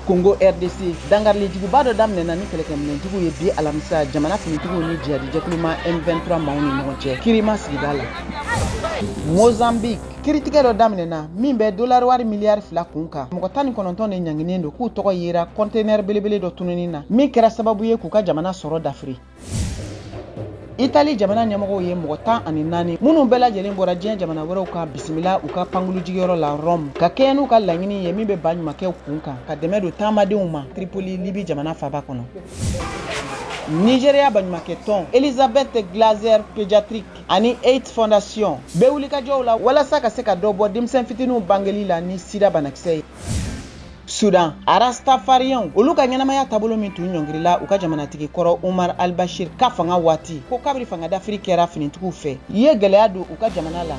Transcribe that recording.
Congo RDC, dangarilijuguba dɔ daminɛna ni kɛlɛkɛminɛnjugu ye bi alamisa jamana finitigiw ni jihadijɛkuluma M23 maaw ni ɲɔgɔn cɛ Kirima sigida la. Mozambique, kiritigɛ dɔ daminɛna min bɛ dolari wari miliyari 2 kun kan. Mɔgɔ 19 de ɲanginen don k'u tɔgɔ yera kɔntenɛri belebele dɔ tununi na min kɛra sababu ye k'u ka jamana sɔrɔ dafiri. Itali jamana ɲɛmɔgɔw ye mɔgɔ 14 minnu bɛɛ lajɛlen bɔra diɲɛ jamana wɛrɛw kan bisimila u ka pankulu jigiyɔrɔ la Rome, ka kɛɲɛ n'u ka laɲini ye min bɛ baɲumankɛw kun kan, ka dɛmɛ don taamadenw ma Tripoli, Libi jamana faaba kɔnɔ. Nigeria baɲumankɛ tɔn Elizabeth Glaser Pediatric ani AIDS Foundation bɛ wulikajɔw la walasa ka se ka dɔ bɔ denmisɛn fitininw bangeli la ni sida banakisɛ ye. Sudan, Rastafariens, olu ka ɲɛnamaya taabolo min tun ɲɔngirila u ka jamanatigi kɔrɔ Umar al-Bashir ka fanga waati, ko kabiri fanga dafiri kɛra finitigiw fɛ, ye gɛlɛya don u ka jamana la.